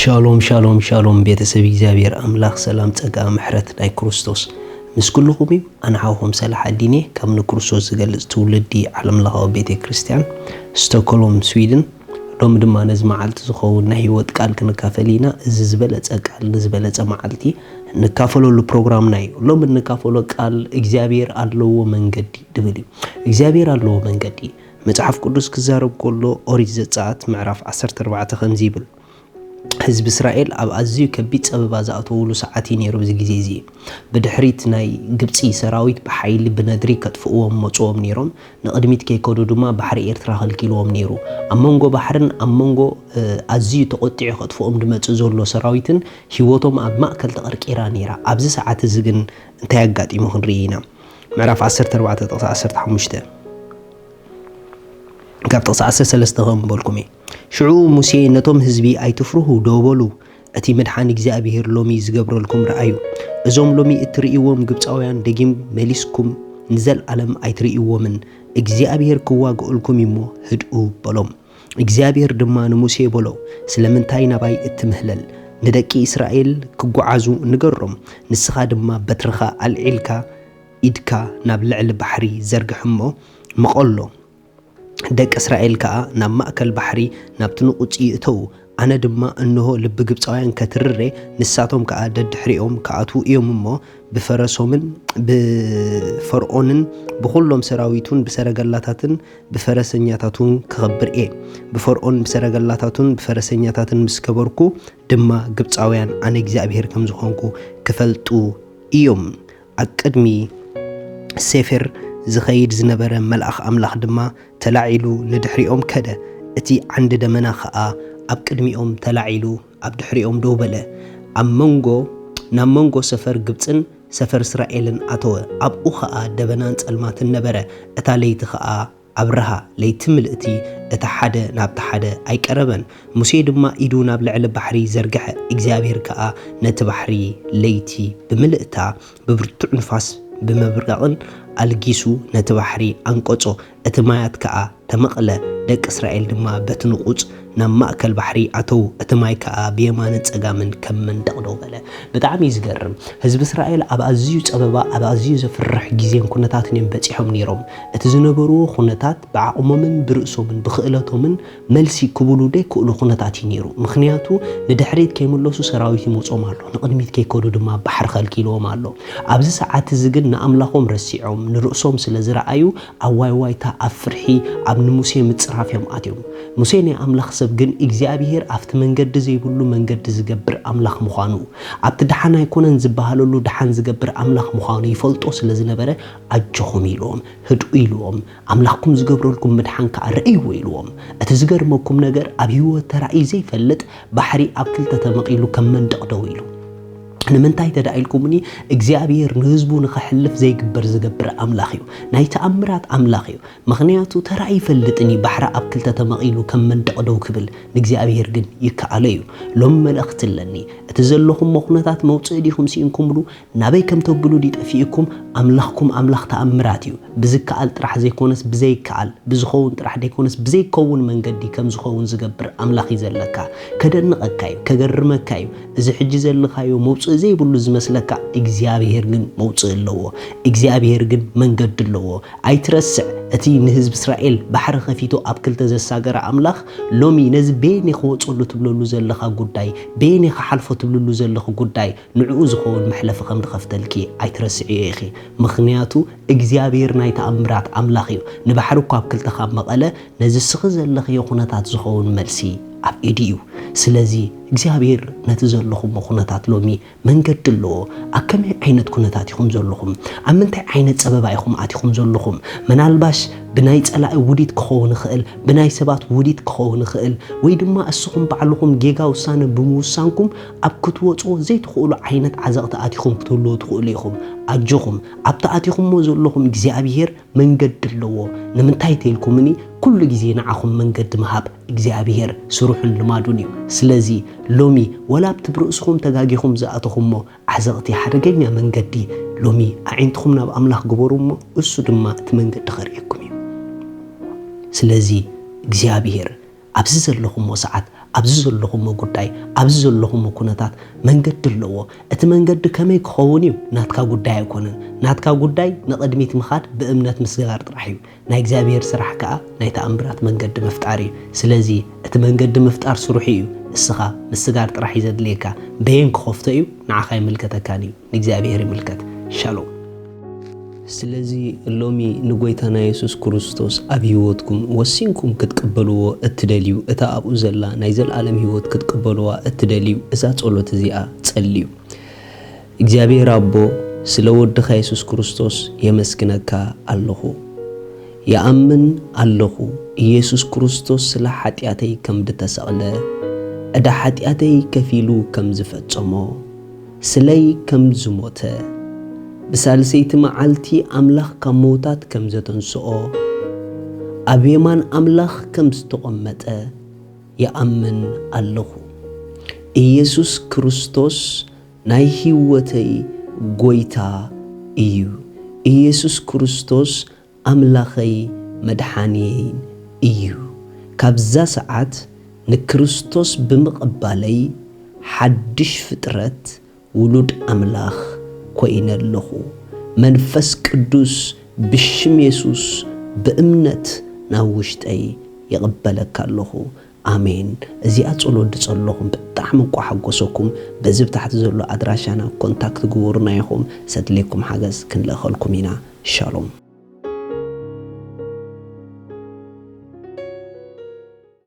ሻሎም ሻሎም ሻሎም፣ ቤተሰብ እግዚኣብሔር ኣምላኽ ሰላም፣ ጸጋ፣ ምሕረት ናይ ክርስቶስ ምስ ኩልኹም እዩ። ኣነ ሓውኹም ሰላሕ ኣዲኔ ካብ ንክርስቶስ ዝገልጽ ትውልዲ ዓለምለኻዊ ቤተ ክርስቲያን፣ ስቶክሆልም፣ ስዊድን። ሎሚ ድማ ነዚ መዓልቲ ዝኸውን ናይ ህይወት ቃል ክንካፈል ኢና። እዚ ዝበለጸ ቃል ንዝበለጸ መዓልቲ እንካፈለሉ ፕሮግራምና እዩ። ሎሚ እንካፈሎ ቃል እግዚኣብሔር ኣለዎ መንገዲ ድብል እዩ። እግዚኣብሔር ኣለዎ መንገዲ። መጽሓፍ ቅዱስ ክዛረብ ከሎ፣ ኦሪት ዘጸኣት ምዕራፍ ዓሰርተ ኣርባዕተ ከምዚ ይብል፣ ህዝቢ እስራኤል ኣብ ኣዝዩ ከቢድ ጸበባ ዝኣተውሉ ሰዓት እዩ ነይሩ። እዚ ግዜ እዚ፣ ብድሕሪት ናይ ግብጺ ሰራዊት ብሓይሊ ብነድሪ ከጥፍእዎም መጽዎም ነይሮም። ንቕድሚት ከይከዱ ድማ ባሕሪ ኤርትራ ከልኪልዎም ነይሩ። ኣብ መንጎ ባሕርን ኣብ መንጎ፣ እ፣ ኣዝዩ ተቖጢዑ ከጥፍኦም ዝመጽእ ዘሎ ሰራዊትን ህይወቶም ኣብ ማእከል ተቐርቂራ ነይራ። ኣብዚ ሰዓት እዚ ግን እንታይ ኣጋጢሙ ክንርኢ ኢና። ምዕራፍ ዓሰርተ ኣርባዕተ ጥቕሲ ዓሰርተ ሓሙሽተ፣ ካብ ጥቕሲ ዓሰርተ ሰለስተ ከም በልኩም እየ። ሽዑ ሙሴ ነቶም ህዝቢ፣ "ኣይትፍርሁ፣ ደው በሉ፣ እቲ ምድሓን እግዚኣብሄር ሎሚ ዝገብረልኩም ረኣዩ። እዞም ሎሚ እትርእይዎም ግብጻውያን ደጊም መሊስኩም ንዘለኣለም ኣይትርእይዎምን። እግዚኣብሄር ክዋግኦልኩም እዩ'ሞ ህድኡ" በሎም። እግዚኣብሄር ድማ ንሙሴ በሎ፣ "ስለምንታይ ናባይ እትምህለል? ንደቂ እስራኤል ክጓዓዙ ንገሮም። ንስኻ ድማ በትርኻ ኣልዒልካ ኢድካ ናብ ልዕሊ ባሕሪ ዘርግሕ እሞ ምቐሎ። ደቂ እስራኤል ከኣ ናብ ማእከል ባሕሪ ናብቲ ንቑጽ ይእተዉ። ኣነ ድማ እንሆ ልቢ ግብጻውያን ከትርር እየ፣ ንሳቶም ከኣ ደድሕሪኦም ክኣትዉ እዮም እሞ ብፈረሶምን ብፈርኦንን ብኹሎም ሰራዊቱን ብሰረገላታትን ብፈረሰኛታቱን ክኸብር እየ። ብፈርኦን ብሰረገላታቱን ብፈረሰኛታትን ምስ ከበርኩ ድማ ግብጻውያን ኣነ እግዚኣብሄር ከም ዝኾንኩ ክፈልጡ እዮም።" ኣብ ቅድሚ ሴፌር ዝኸይድ ዝነበረ መልኣኽ ኣምላኽ ድማ ተላዒሉ ንድሕሪኦም ከደ። እቲ ዓንዲ ደመና ኸኣ ኣብ ቅድሚኦም ተላዒሉ ኣብ ድሕሪኦም ደው በለ። ኣብ መንጎ፣ ናብ መንጎ ሰፈር ግብጽን ሰፈር እስራኤልን ኣተወ። ኣብኡ ኸኣ ደበናን ጸልማትን ነበረ። እታ ለይቲ ኸኣ ኣብርሃ፣ ለይቲ ምልእቲ፣ እቲ ሓደ ናብቲ ሓደ ኣይቀረበን። ሙሴ ድማ ኢዱ ናብ ልዕሊ ባሕሪ ዘርግሐ፣ እግዚኣብሄር ከኣ ነቲ ባሕሪ ለይቲ ብምልእታ ብብርቱዕ ንፋስ ብመብረቕን ኣልጊሱ ነቲ ባሕሪ ኣንቀጾ፣ እቲ ማያት ከኣ ተመቕለ። ደቂ እስራኤል ድማ በቲ ንቑጽ ናብ ማእከል ባሕሪ ኣተዉ፣ እቲ ማይ ከኣ ብየማንን ጸጋምን ከም መንደቕ ደው በለ። ብጣዕሚ እዩ ዝገርም። ህዝቢ እስራኤል ኣብ ኣዝዩ ጸበባ፣ ኣብ ኣዝዩ ዘፍርሕ ግዜን ኩነታትን እዮም በጺሖም ነይሮም። እቲ ዝነበርዎ ኩነታት ብዓቕሞምን ብርእሶምን ብኽእለቶምን መልሲ ክብሉ ዘይክእሉ ኩነታት እዩ ነይሩ። ምኽንያቱ ንድሕሪት ከይምለሱ ሰራዊት ይመጾም ኣሎ፣ ንቕድሚት ከይከዱ ድማ ባሕሪ ከልኪልዎም ኣሎ። ኣብዚ ሰዓት እዚ ግን ንኣምላኾም ረሲዖም ንርእሶም ስለ ዝረኣዩ ኣብ ዋይዋይታ፣ ኣብ ፍርሒ፣ ኣብ ንሙሴ ምጽራፍ እዮም ኣትዮም። ሙሴ ናይ ኣምላኽ ሰብ ግን እግዚኣብሄር ኣብቲ መንገዲ ዘይብሉ መንገዲ ዝገብር ኣምላኽ ምዃኑ፣ ኣብቲ ደሓን ኣይኮነን ዝበሃለሉ ደሓን ዝገብር ኣምላኽ ምዃኑ ይፈልጦ ስለ ዝነበረ ኣጆኹም ኢልዎም፣ ህድኡ ኢልዎም፣ ኣምላኽኩም ዝገብረልኩም ምድሓን ከኣ ርእይዎ ኢልዎም። እቲ ዝገርመኩም ነገር ኣብ ህይወት ተራእዩ ዘይፈልጥ ባሕሪ ኣብ ክልተ ተመቒሉ ከም መንደቕ ደው ኢሉ። ንምንታይ ተዳኢልኩምኒ እግዚኣብሔር ንህዝቡ ንኸሕልፍ ዘይግበር ዝገብር ኣምላኽ እዩ። ናይ ተኣምራት ኣምላኽ እዩ። ምኽንያቱ ተራእዩ ይፈልጥን እዩ ባሕሪ ኣብ ክልተ ተመቒሉ ከም መንደቕ ደው ክብል፣ ንእግዚኣብሔር ግን ይከኣሎ እዩ። ሎም መልእኽቲ ኣለኒ። እቲ ዘለኹሞ ኩነታት መውፅኢ ዲኹም ስኢንኩምሉ? ናበይ ከም ተብሉ ድዩ ጠፊእኩም? ኣምላኽኩም ኣምላኽ ተኣምራት እዩ። ብዝከኣል ጥራሕ ዘይኮነስ ብዘይከኣል፣ ብዝኸውን ጥራሕ ዘይኮነስ ብዘይከውን መንገዲ ከም ዝኸውን ዝገብር ኣምላኽ እዩ ዘለካ። ከደንቐካ እዩ፣ ከገርመካ እዩ። እዚ ሕጂ ዘለኻዮ መውፅኢ ዘይብሉ ዝመስለካ እግዚኣብሔር ግን መውፅኢ ኣለዎ። እግዚኣብሔር ግን መንገዲ ኣለዎ። ኣይትረስዕ፣ እቲ ንህዝቢ እስራኤል ባሕሪ ከፊቱ ኣብ ክልተ ዘሳገረ ኣምላኽ ሎሚ ነዚ በየነይ ክወፀሉ ትብለሉ ዘለኻ ጉዳይ፣ በየነይ ክሓልፎ ትብልሉ ዘለኹ ጉዳይ ንዕኡ ዝኸውን መሕለፊ ከም ዝኸፍተልኪ ኣይትረስዕዮ ኢኺ። ምኽንያቱ እግዚኣብሔር ናይ ተኣምራት ኣምላኽ እዩ። ንባሕሪ እኳ ኣብ ክልተ ካብ መቐለ ነዚ ስኺ ዘለኽዮ ኩነታት ዝኸውን መልሲ ኣብ ኢዱ እዩ። ስለዚ እግዚኣብሔር ነቲ ዘለኹሞ ኩነታት ሎሚ መንገዲ ኣለዎ። ኣብ ከመይ ዓይነት ኩነታት ኢኹም ዘለኹም? ኣብ ምንታይ ዓይነት ጸበባ ኢኹም ኣቲኹም ዘለኹም? ምናልባሽ ብናይ ጸላኢ ውዲት ክኸውን ይኽእል፣ ብናይ ሰባት ውዲት ክኸውን ይኽእል፣ ወይ ድማ እስኹም ባዕልኹም ጌጋ ውሳነ ብምውሳንኩም ኣብ ክትወጽዎ ዘይትኽእሉ ዓይነት ዓዘቕቲ ኣቲኹም ክትህልዉ ትኽእሉ ኢኹም። ኣጆኹም፣ ኣብቲ ኣቲኹምዎ ዘለኹም እግዚኣብሔር መንገዲ ኣለዎ። ንምንታይ ተልኩምኒ፣ ኩሉ ግዜ ንዓኹም መንገዲ ምሃብ እግዚኣብሔር ስርሑን ልማዱን እዩ። ስለዚ ሎሚ ወላ ኣብቲ ብርእስኹም ተጋጊኹም ዝኣተኹሞ ዓዘቕቲ ሓደገኛ መንገዲ ሎሚ ኣዒንትኹም ናብ ኣምላኽ ግበሩ እሞ እሱ ድማ እቲ መንገዲ ከርእየኩም እዩ። ስለዚ እግዚኣብሔር ኣብዚ ዘለኹሞ ሰዓት ኣብዚ ዘለኹሞ ጉዳይ፣ ኣብዚ ዘለኹሞ ኩነታት መንገዲ ኣለዎ። እቲ መንገዲ ከመይ ክኸውን እዩ ናትካ ጉዳይ ኣይኮነን። ናትካ ጉዳይ ንቕድሚት ምኻድ ብእምነት ምስግጋር ጥራሕ እዩ። ናይ እግዚኣብሔር ስራሕ ከኣ ናይ ተኣምራት መንገዲ ምፍጣር እዩ። ስለዚ እቲ መንገዲ ምፍጣር ስርሑ እዩ። እስኻ ምስጋር ጥራሕ እዩ ዘድልየካ። በየን ክኸፍቶ እዩ ንዓኻ ኣይምልከተካን እዩ። ንእግዚኣብሔር ይምልከት። ሻሎም። ስለዚ ሎሚ ንጎይታና የሱስ ክርስቶስ ኣብ ህይወትኩም ወሲንኩም ክትቅበልዎ እትደልዩ፣ እታ ኣብኡ ዘላ ናይ ዘለኣለም ህይወት ክትቅበልዋ እትደልዩ፣ እዛ ጸሎት እዚኣ ጸልዩ። እግዚኣብሔር ኣቦ፣ ስለ ወድኻ የሱስ ክርስቶስ የመስግነካ ኣለኹ። ይኣምን ኣለኹ፣ ኢየሱስ ክርስቶስ ስለ ሓጢኣተይ ከም ድተሰቕለ፣ ዕዳ ሓጢኣተይ ከፊሉ ከም ዝፈጸሞ፣ ስለይ ከም ዝሞተ፣ ብሳልሰይቲ መዓልቲ ኣምላኽ ካብ መውታት ከም ዘተንስኦ፣ ኣብ የማን ኣምላኽ ከም ዝተቐመጠ ይኣምን ኣለኹ። ኢየሱስ ክርስቶስ ናይ ህይወተይ ጎይታ እዩ። ኢየሱስ ክርስቶስ ኣምላኸይ መድሓንየይን እዩ። ካብዛ ሰዓት ንክርስቶስ ብምቕባለይ ሓድሽ ፍጥረት ውሉድ ኣምላኽ ኮይነ ኣለኹ። መንፈስ ቅዱስ ብሽም የሱስ ብእምነት ናብ ውሽጠይ ይቕበለካ ኣለኹ። ኣሜን። እዚኣ ጸሎት ድጸለኹም ብጣዕሚ እኳ ሓጎሰኩም። በዚ ብታሕቲ ዘሎ ኣድራሻና ኮንታክት ግበሩና ኢኹም። ሰድሌኩም ሓገዝ ክንልእኸልኩም ኢና። ሻሎም።